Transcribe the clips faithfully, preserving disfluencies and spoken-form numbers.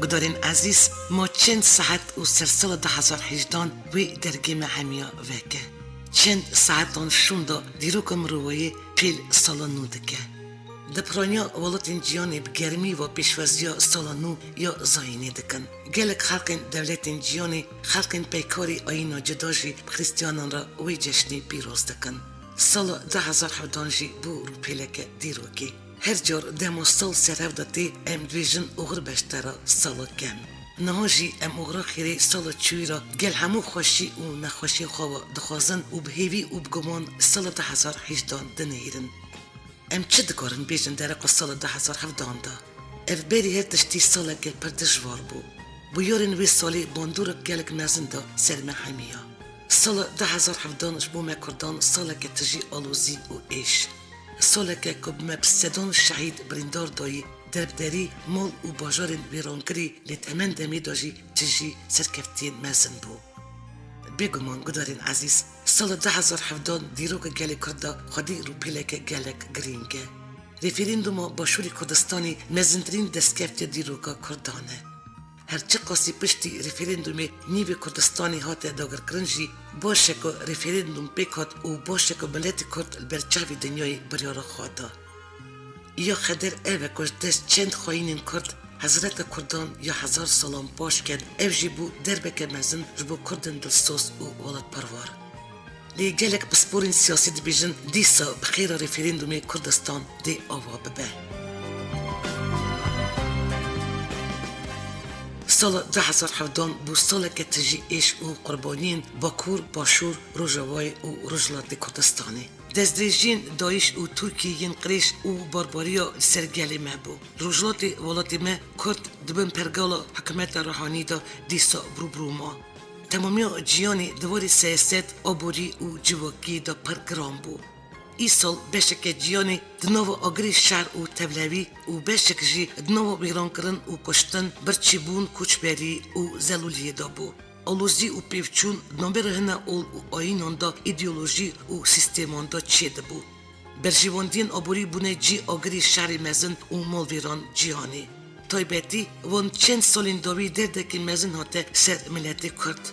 Guhdarên ezîz, ma çend saet û ser sala du hezar hejdan wê dergê me hemiya veke. Çend saetan şûnda dîroka mirovayê pêl sala nû dike. Di piraniya welatên cîhanê bi germî ve pêşwaziya sala nû ya zayînê dikin. Gelek xelkên dewletên cîhanê, xelkên peykarî ayîna cuda jî bi xristiyanan re wê ceşnê pîroz dikin. Sala du hezar hevdan jî bû rûpêleke dîrokê. Her car dema sal ser hev de tê, em dibêjin oxir beştera sala kem. Niha jî em oxira xêrê sala çûyî re gel hemû xweşî û nexweşiyên xwe ve dixwazin û bi hêvî û bi guman sala du hezar hejdan dinihêrin. Em çi dikarin bêjin dereqa sala du hezar hevdan de? Ev berî her tiştî saleke pir dijwar bû. Bûyerên wê salê bandorek gelek mezin da ser me hemiya. Sala du hezar hevdan ji bo me Kurdan saleke tijî alozî û êş. Saleke ku bi me bi sedan şehîd birîndar dayî, derbderî, mal û bajarên wêrankirî, lê di heman demê de jî tijî serkeftiyên mezin bû. Bêguman guhdarên ezîz, sala du hezar hevdan dîroka gelê Kurd de xwedî rûpêleke gelek girîng e. Referanduma Başûrê Kurdistanê mezintirîn destkeftê dîroka Kurdan e. Her çiqasî piştî referandumê nîvê Kurdistanê hate dagirkirin jî, baş e ku referandum pêk hat û baş e ku miletê Kurd li ber çavê dinyayê biryara xwe da. Ya xeder ev e ku ji dest çend xayînên Kurd, hezreta Kurdan ya hezar salan paş ket, ev jî bû derbeke mezin ji bo Kurdên dilsoz û welatperwer. Lê gelek pisporên siyasî dibêjin, dîsa bi xêra referandumê Kurdistan dê ava bibe. Sala du hezar hevdan bû saleke tijî êş û qurbaniyên Bakur, Başûr, Rojavayê û Rojhilatê Kurdistanê. Destdirêjiyên DAIŞ û Tirkiyê yên qirêj û barbariya li ser gelê me bû. Li rojhilatê welatê me Kurd di bin pergala hikûmeta ruhanî de dîsa bi rû bi rû ma. Temamiya cîhanê di warê siyaset, aborî û civakiyê de pir giran bû. Îsal beşeke cîhanê di nava agirê şer û tevlewî û beşek jî di nava wêrankirin û kuştin, birçîbûn, koçberî û zelûliyê de bû. Alozî û pêvçûn di navbera hine ol û ayînan de, îdeolojî û sîsteman de çêdibû. Berjewendiyên aborî bûne cî agirê şerê mezin û malvêran cîhanê. Taybetî wan çend salên dawî derdekî mezin hate ser miletê Kurd.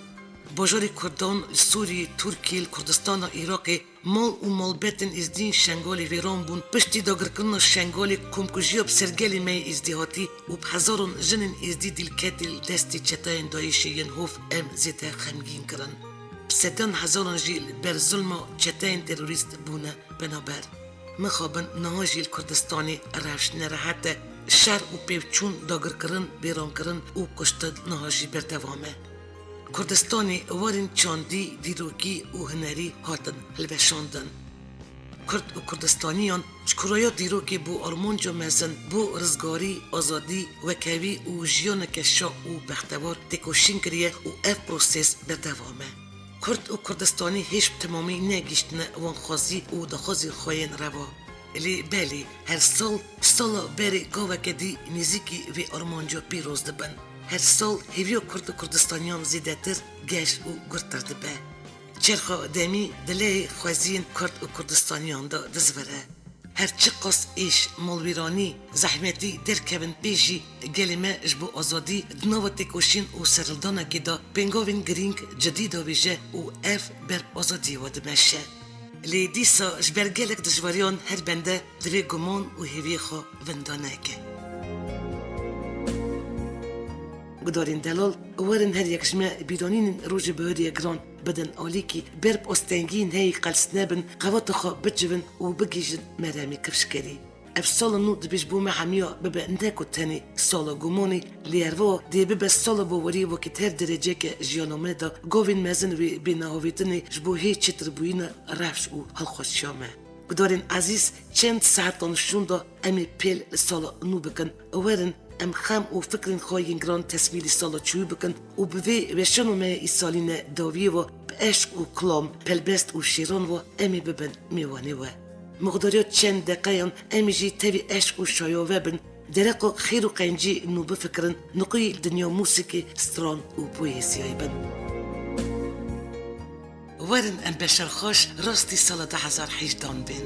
Bajarê Kurdan li Sûriyê, Tirkiyê, li Kurdistana Iraqê, mal û malbetên Êzdî Şengalê vêran bûn, piştî dagirkirina Şengalê komkujiya bi ser gelê me yê Êzdî hatî û bi hezaran jinên Êzdî dîl ketî li destê çeteyên DAIŞê yên hov em zêde xemgîn kirin. Bi sedan hezaran jî li ber zulma çeteyên terorîst bûne penaber. Mixabin niha jî li Kurdistanê rewş nerehet e. Şer û pêvçûn, dagirkirin, vêrankirin û kuştin niha jî berdewam e. Kurdistanê warên çandî, dîrokî û hunerî hatin hilweşandin. Kurd û Kurdistaniyan ji kuraya dîrokê bo armanca mezin, bo rizgarî, azadî, wekhevî û jiyaneke şa û bextewar têkoşîn kiriye û ev proses berdewam e. Kurd û Kurdistanî hêj bi temamî negihîştine wan xwezî û daxwazên xwe yên reva. Lê belê, her sal, sala berê gaveke dî nêzîkî vê armanca pîroz dibin. Her sal hêviya Kurd û Kurdistaniyan zêdetir, geş û gurtir dibe. Çerxa demî di lehê xweziyên Kurd û Kurdistaniyan de dizivire. Her çiqas êş, malwîranî, zehmetî derkevin pê jî, gelê me ji bo azadî di nava têkoşîn û serhildanekê de pêngavên girîng cidî davêje û ev ber bi azadiyê we dimeşe. Lê dîsa ji ber gelek dijwariyan her bende divê guman û hêviyê xwe winda neke. Gudarên delal, werin her yek ji me bîranînên rojê bihurê giran bidin alîkî, ber bi astengiyên heyî qels nebin, qeweta xwe bicivin û bigihîjin meremê kifşkerî. Ev sala nû dibê ji bo me hemiya bibe ne ku tenê sala gumanê, lê herwiha dê bibe sala baweriyê, wekî di her dereceyeke jiyana me de gavên mezin wê bêhna avêtinê ji bo hê çêtirbûyîna rewş û hilxweşiya me. Gudarên ezîz, çend saetan şûnda em ê pêl li sala nû bikin. Werin, em xem û fikrên xwe yên giran tesmîlî sala çûyî bikin û bi vê weşana me yê îsalîne dawiyê ve bi eşq û kilam, pelbest û şêran ve em ê bibin mêvanê we. Mixdariya çend deqeyan em ê jî tevî eşq û şaya ve bin, dereqa xêr û qencî nû bifikirin, nuqiyê dinya mûsîkê, stran û poeziyayê bin. Werin em beşerxweş rastî sala du hezar hejdan bên.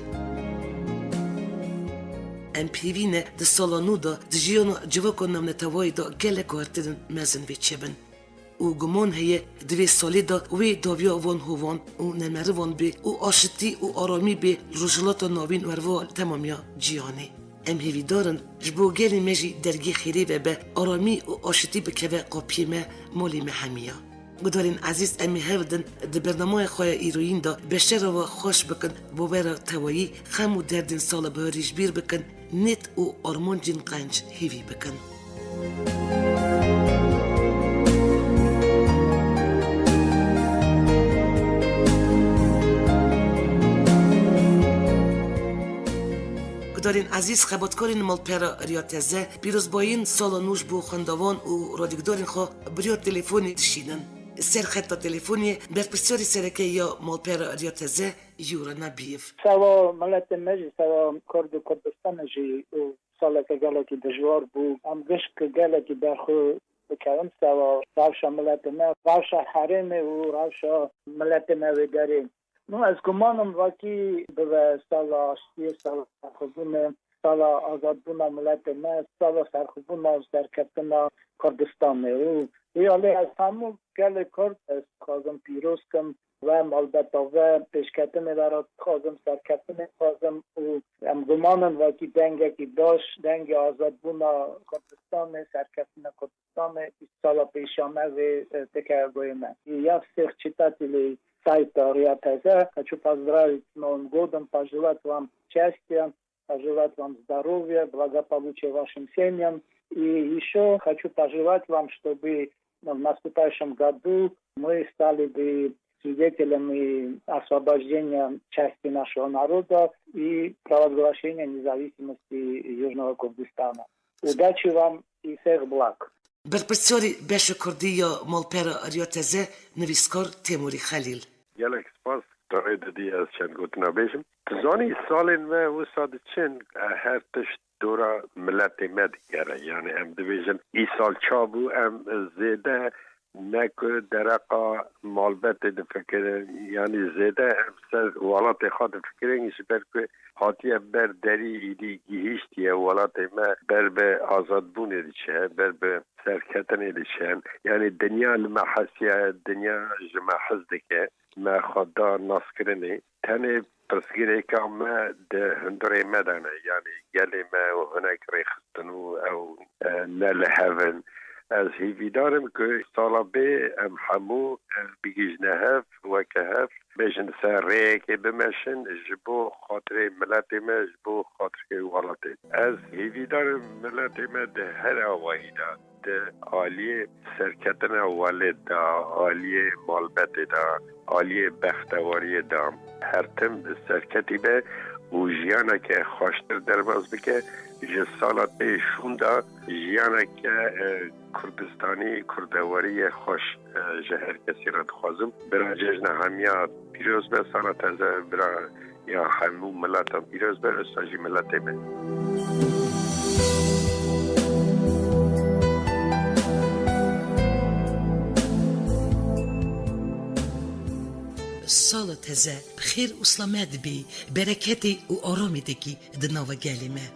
Em pêvî ne di sala nû de di jiyana civaka navnetewayî de gelek guhertinên mezin vê çêbin. Û guman heye di vê salê de wê dawiya van hovan û nemerivan bê û aşitî û aramî bê li Rojhilata Navîn û herwiha li temamiya cîhanê. Em hêvîdar in ji bo gelê me jî dergê xêrê vebe, aramî û aşitî bikeve qapiyê me, malê me hemiya. Gudarên ezîz, em ê hewl din di bernameya xwe ya îroyîn de beşera we xweş bikin, bawera tewayî, xem û derdên sala biharî ji bîr bikin, nêt û armancên qenc hêvî bikin. Gudarên ezîz, xebatkarên Malpera Riya Teze, pîrozbayîn sala nû ji bo xwendevan û radyogudarên xwe bi riya telefonê dişînin. Ser xeta telefonê berpirsyarê sereke ya Malpera Riya Teze, Yûra Nebîyev. Seva miletê me jî, seva Kurd û Kurdistanê jî û saleke gelekî dijwar bû. Em gişk gelekî berxwe bikevin seva rewşa miletê me, rewşa herêmê û rewşa miletê me wê derê. Nû ez guman im vakî bibe sala aştiyê, sala serxwebûnê, sala azadbûna miletê me, sala serxwebûna û serkeftina Kurdistanê. Û wî alî ez hemû gelê Kurd ez dixwazim pîroz kim. Ve malbeta ve pêşketinê ve re dixwazim, serkeftinê dixwazim û em guman in vakî dengekî baş, dengê azadbûna Kurdistanê, serkeftina Kurdistanê, îsala pêşa me vê, e, dikeve goyê me. Ya sêx çîtatî lê sayta Riya Teze, хочу поздравить с Новым годом, пожелать вам счастья, пожелать вам здоровья, благополучия вашим семьям. И ещё хочу пожелать вам, чтобы в наступающем году мы стали бы свидетелями освобождения части нашего народа и провозглашения независимости Южного Курдистана. Удачи вам и всех благ. Berpirsyarê beşa kurdî ya Malpera Riya Teze, nivîskar Têmûrî Xelîl. Gelek spas, tu rê didî ez çend gotina bêjim. Tu zanî salên me wisa diçin, e, her tişt dora miletê me digere. Yani em dibêjin, îsal çabû em zêde ne ku dereqa malbetê difikirin, yani zêde em ser welatê xwe difikirin, ji ber ku hatiye ber derî, îdî gihîştiye welatê me, ber bi azadbûnê diçe, ber bi serketinê diçe. Yani dinya li me hesiye, dinya ji me hez dike. Me xwe da naskirinê. Tenê pirsgirêka me di hundirê me de ne. Yani gelê me û hinek rêxistin û ew, e, ne li hev in. Ez hîvîdar im ku sala bê em hemû, e, bigihîjine hev, weke hev, bêjin ser rêyekê bimeşin ji bo xatirê miletê me, ji bo xatirê welatê. Ez hîvîdar im miletê me di her awayî de, di aliyê serketina welêt de, aliyê malbetê de, aliyê bextewariyê de her tim serketî be û jiyaneke xweştir derbas bike. Ji sala tê şûnda jiyaneke, e, Kurdistanî, kurdewariyê xweş, e, ji her kesî re dixwazim. Bira cejna hemiya pîroz be, sala teze bira ya hemû miletan pîroz be, wisa jî miletê me. Sala teze bi xêr û selamet bî, bereketê û aramî dikî di nava gelê me.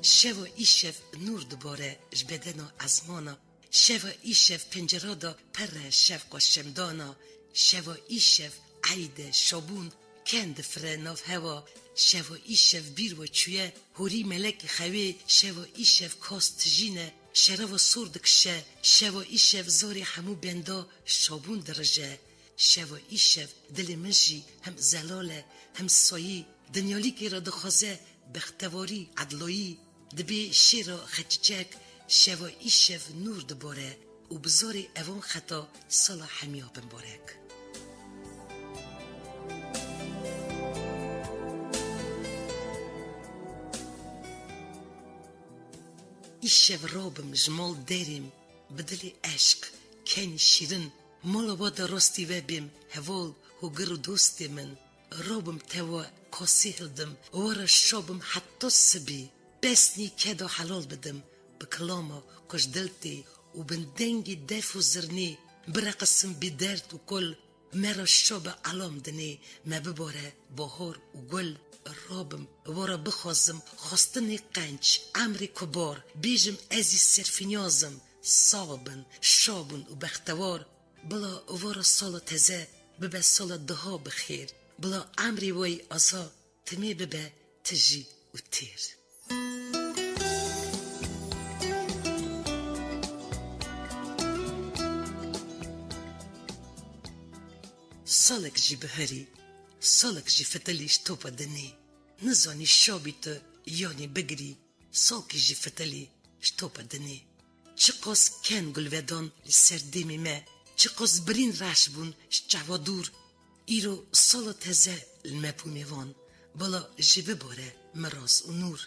Şeva îşev nûr dibare ji bedena ezmana. Şeva îşev pencera de pere şefqa şemdana. Şeva îşev eyd e şabûn ken difire nav hewa. Şeva îşev bîr we çûye horî melekî xewê. Şeva îşev kas tijîne, şerava sor dikişe. Şeva îşev zarê hemû benda şabûn dirije. Şeva îşev dilê min jî hem zelal e, hem sayî. Dinyalîkê re dixwaze bextewarî, edloyî. Dibê şêra xeçiçek, şeva îşev nûr dibare û bi zorê evan xeta sala hemiya bimbarek. Îşev rabim ji mal derêm, bi dilê eşq, kenî şîrin, mala we de rastî vebêm, heval, hogir û dostê min. Rabim te we kasî hildim, we re şabim heta sibî. Pesnî keda helal bidim, bi kilama ku ji dil tê û bin dengî def û zirnê bireqisim bî derd û kul, me re şa bi elam dinê, me bibare bahar û gul. Rabim, wara bixwazim xwestinê qenc, emrê kubar, bêjim ez î serfînyaz im, sax bin, şa bin û bextewar. Bila wara sala teze bibe sala daha bi xêr. Bila emrê we yî aza timê bibe tijî û têr. Salek jî biherî, salek jî fitilî ji topa dinê. Nizanî şa bî tu yanî bigirî, salkî jî fitilî ji topa dinê. Çiqas ken gulvedan li ser dêmê me, çiqas birîn reş bûn ji çava dûr. Îro sala teze li me bû mêvan, bila jê bibare miras û nûr.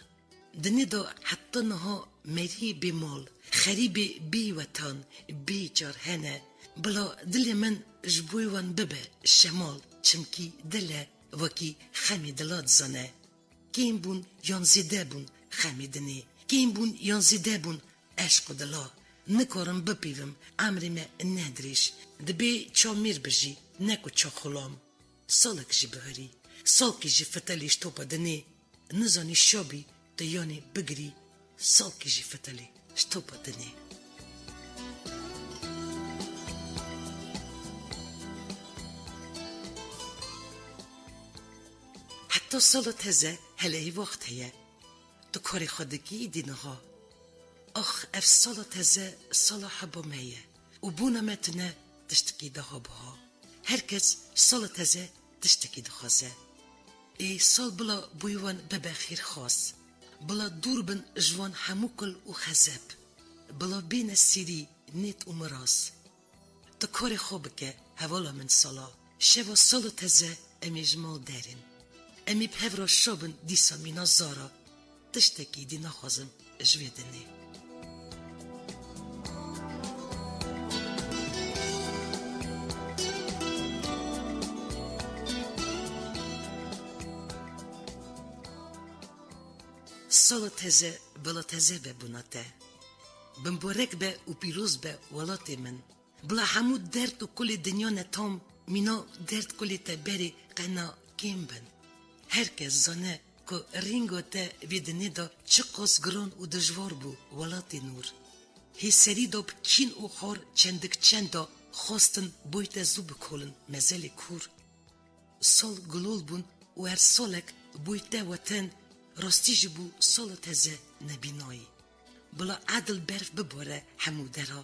Dinê de heta niha merî bê mal, xerîbê bê wetan, bê car hene. Bila dilê min ji bo wan bibe şemal, çimkî dil e, wekî xemê dila dizane. Kêm bûn yan zêde bûn xemê dinê. Kêm bûn yan zêde bûn eşq û dila. Nikarim bipîvim, emrê me ne dirêj. Dibê ça mêr bijî, ne ku ça xulam. Salek jî biherî, salkî jî fitilî ji topa dinê. Nizanî şa bî, tu yanî bigirî, salkî jî fitilî ji topa dinê. Heta sala teze helehî wext heye. Tu karê xwe dikî îdî niha. Ax, ev sala teze sala heba me ye û bona me tune tiştekî daha biha. Her kes sala teze tiştekî dixwaze. Ê sal bila boy wan bibe xêrxwaz. Bila dûr bin ji wan hemû kul û xezeb. Bila bêne sîrî, nêt û miras. Tu karê xwe bike, hevala min sala. Şeva sala teze em ê ji mal derên. Em ê bi hev re şa bin dîsa mîna zara. Tiştekî dî naxwazim ji vê dinê. Sala teze, bila teze be bona te. Bimbarek be û pîroz be welatê min. Bila hemû derd û kulê dinya netam, mîna derd kulê te berê qena kêm bin. Her kes zane ku rînga te vê dinê de çiqas giran û dijwar bû, welatê nûr. Hê serî de bi kîn û xor çendik çend de xwestin boy te zû bikolin mezelê kûr. Sal gulol bûn û her salek boy te weten, rastî jî bû sala teze nebînayî. Bila edil berf bibore hemû dera.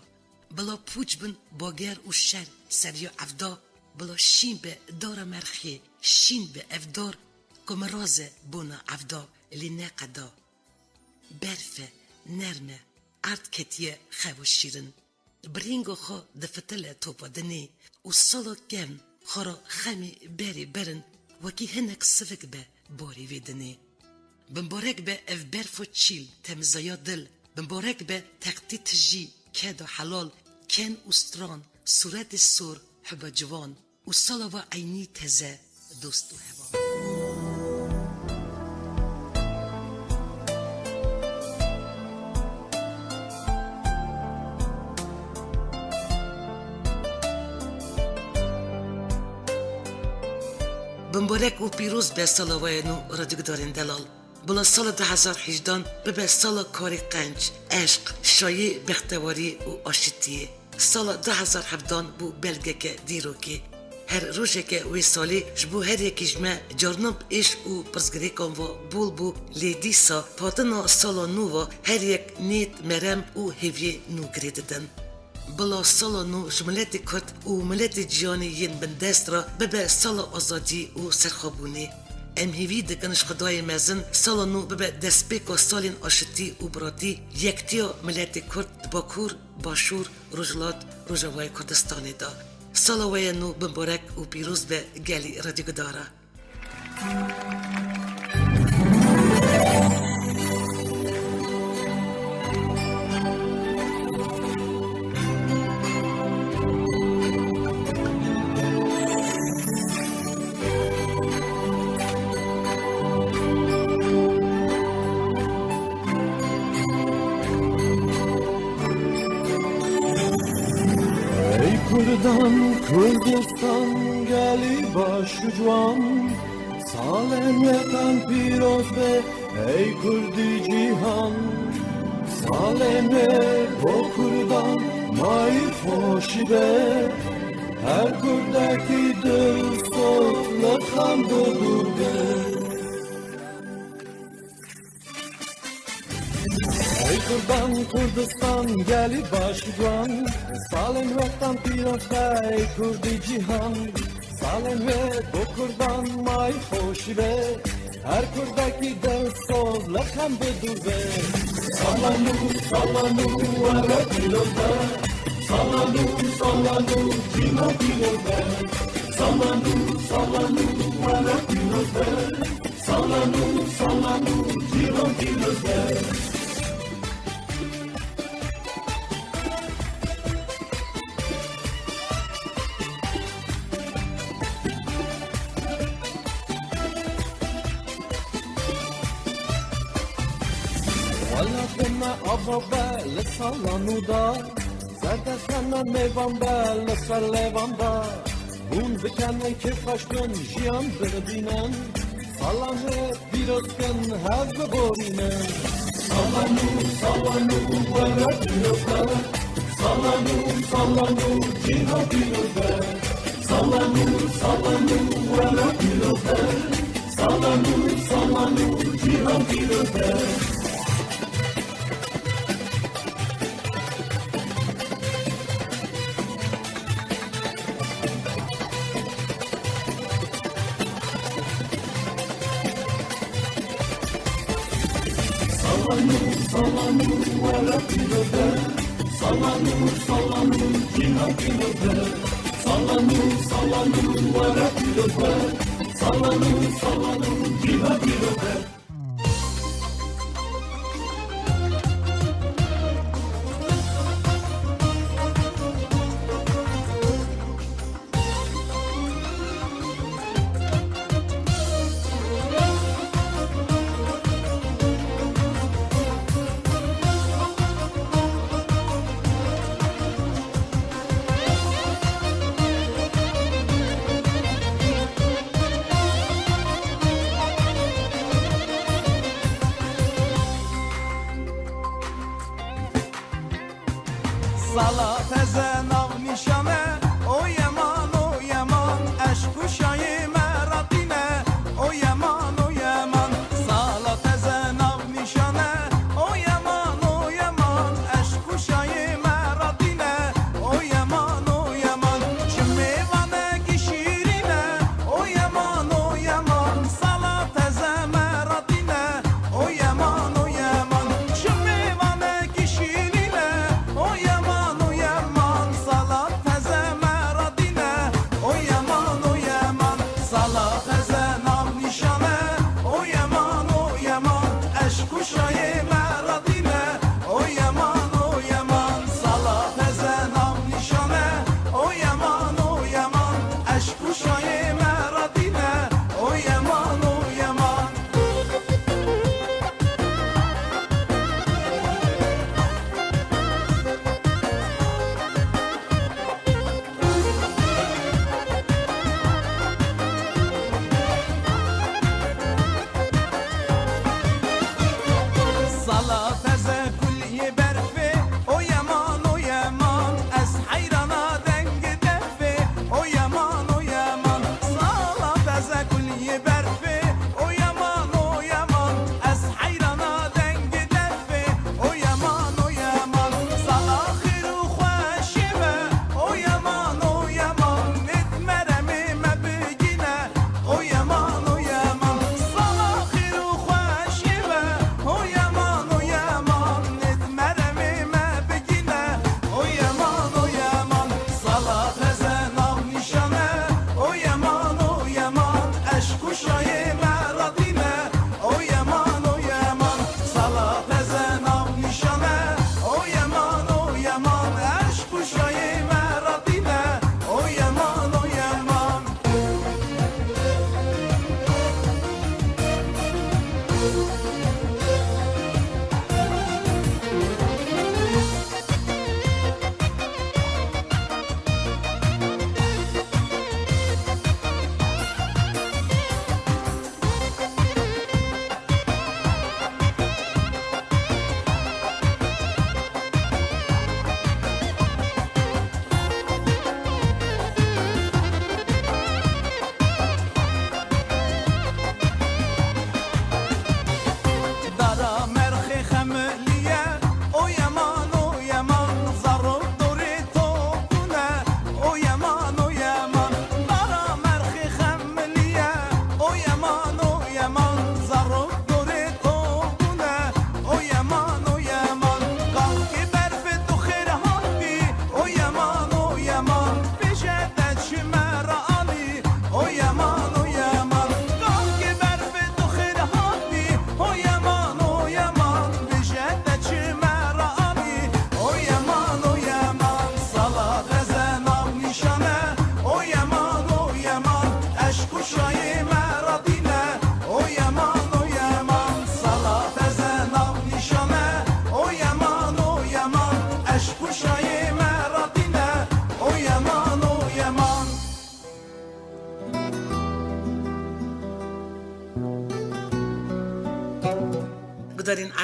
Bila pûç bin bager û şer seriya evda. Bila şîn be dara merxê, şîn be ev dar ku miraze bona evda lê neqeda. Berf e, nerm e, erd ketiye xew û şîrin. Bi rînga xwe difitile topa dinê û sala kevn xwe re xemê berê berin, wekî hinek sivik be barê vê dinê. Bimbarek be ev berfa çîl, temizaya dil. Bimbarek be textê tijî, keda helal, ken û stran, sûretê sor, hiba ciwan. Û sala va eynî teze, dost û heval. Bimbarek û pîroz be sala we ya nû, radyogudarên delal. Bila sala du hezar hejdan bibe sala karê qenc, eşq, şayî, bextewarî û aşitiyê. Sala du hezar hevdan bû belgeke dîrokê. Her rojeke wê salê ji bo her yekî ji me carna bi êş û pirsgirêkan ve bol bû, lê dîsa patina sala nû ve her yek nêt, merem û hêviyê nû girê didin. Bila sala nû ji miletê Kurd û miletê cîhanê yên bindest re bibe sala azadî û serxwebûnê. Em hêvî dikin ji Xwedayê mezin sala nû bibe destpêka salên aşitî û biratî, yektiya miletê Kurd di Bakur, Başûr, Rojhilat, Rojavayê Kurdistanê de. Sala we ya nû bimbarek û pîroz be gelî radyogudara. Kurdan, Kurdistan, gelî baş û ciwan, salên we tam pîroz be, ey Kurdî cîhan. Salên we bo Kurdan, mayî xweşî be, her Kurdekî dilsoz li xem bidû be. Ey Kurdan, Kurdistan, gelî baş û ciwan, salên we tam pîroz be, ey Kurdî cîhan. Salên we bo Kurdan, mayî xweşî be, her Kurdekî dilsoz li xem bidû be. Sala nû, sala nû, were pîroz be. Sala nû, sala nû, cîhan pîroz be. Sala nû, sala nû, were pîroz be. Sala nû, sala nû, cîhan pîroz be. Welatê me ava be li sala nû de, zerdexane mêvan be li ser lêvan de. Hûn bikene kêfxweş bin, jiyan bibînin. Sala nû pîroz kin, hev biborînin. Sala nû, sala nû, were pîroz be. Sala nû, sala nû, cîhan pîroz be. Sala nû, sala nû, were pîroz be. Sala nû, sala nû, cîhan pîroz be. Sala nû, sala nû, were pîroz be. Sala nû, sala nû, cîhan pîroz be. Sala nû, sala nû, were pîroz be. Sala nû, sala nû, cîhan pîroz be. Sala teze nav nîşan e, o yeman, o yeman, eşq û şayê me ratîne, o yeman, o yeman. Sala teze nav nîşan e, o yeman, o yeman, eşq û şayê me ratîne, o yeman, o yeman. Çi mêvanekî şîrîn e, o yeman, o yeman, sala teze me ratîne, o yeman, o yeman. Çi mêvanekî şîrîn e, o yeman, o yeman, sala teze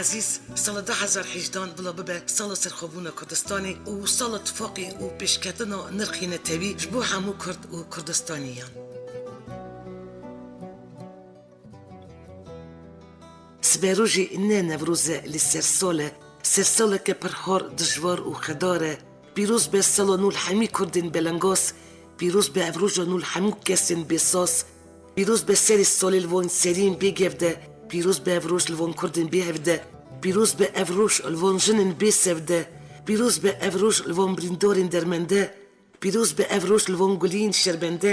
Ezîz, sala du hezar hejdan bila bibe sala serxwebûna Kurdistanê û sala tifaqê û pêşketina nirxê netewî ji bo hemû Kurd û Kurdistaniyan. Siberojê ne Newroz e, lê sersal e. Sersaleke pir har, dijwar û xedar e. Pîroz be sala nû li hemî Kurdên belengaz. Pîroz be ev roja nû li hemû kesên bêsaz. Pîroz be serê salê li van seriyên bêgev de. Pîroz be ev roj li van Kurdên bêhev de. Pîroz be ev roj li van jinên bêsev de. Pîroz be ev roj li van birîndarên dermende. Pîroz be ev roj li van guliyên şermende,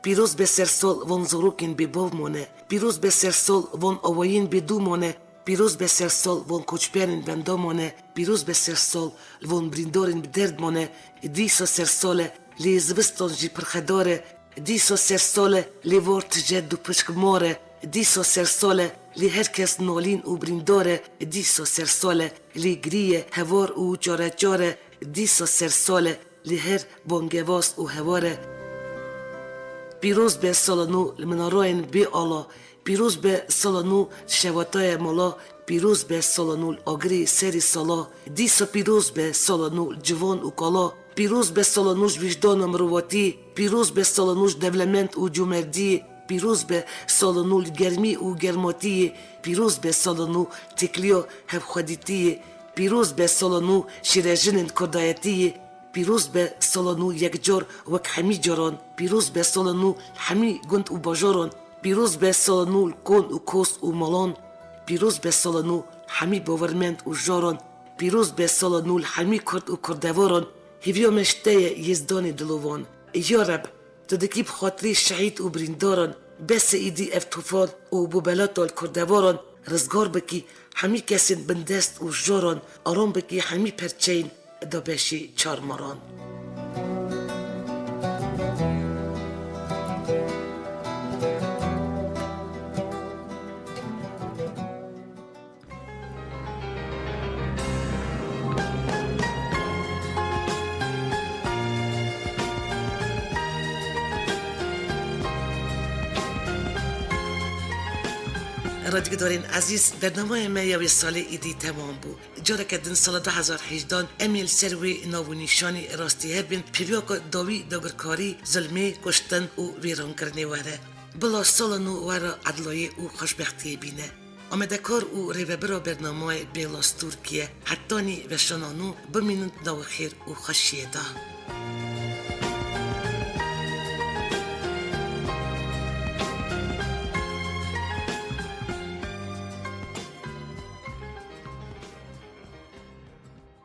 pîroz be sersal van zarokên bêbav mane, pîroz be sersal van awayên bêdû mane, pîroz be sersal van koçberên benda mane, pîroz be sersal li van birîndarên bi derd mane, dîsa sersal e, lê zivistan jî pirxedar e, dîsa sersal e, lê var tije dûpişk mar e, dîsa sersal e, lê her kes nalîn û birîndar e, dîsa sersal e, lê girî ye, hevar û çareçar e, dîsa sersal e, lê her bangevaz û hewar e. Pîroz be sala nû li minarayên bê ala, pîroz be sala nû li şewataya mala, pîroz be sala nû li agirê serê sala, dîsa pîroz be sala nû li civan û kala, pîroz be sala nû ji wijdana mirovatiyê, pîroz be sala nû ji dewlemend û comerdiyê, pîroz be sala nû li germî û germatiyê, pîroz be sala nû têkiliya hevxwedîtiyê, pîroz be sala nû şîrejinên kurdayetiyê, Pîroz be sala nû yekcar wek hemî caran, pîroz be sala nû hemî gund û bajaran, pîroz be sala nû li kon û kos û malan, pîroz be sala nû hemî bawermend û jaran, pîroz be sala nû li hemî kurd û kurdevaran, hêviya me ji te ye yêzdanê dilovan. Ya Reb, tu dikî bi xatirê şehîd û birîndaran, bes e îdî ev tûfan û bûbelata li kurdevaran, rizgar bikî hemî kesên bindest û jaran, aram bikî hemî perçeyên Dabeşê çarmaran. Radyoguhdarên ezîz, bernameya me ya wê salê îdî temam bû. Careke din sala du hezar hejdan em ê li ser wê nav û nîşanî rastî hev bên pêviyaka dawî dagirkarî, zilmê, kuştin û wêrankirinê were. Bila sala nû wera edlayê û xweşbextiyê bîne. Amadekar û rêvebira bernameyê Bêla Stûrkiye. Hetanî veşana nû bimînin di nava xêr û xweşiyê de.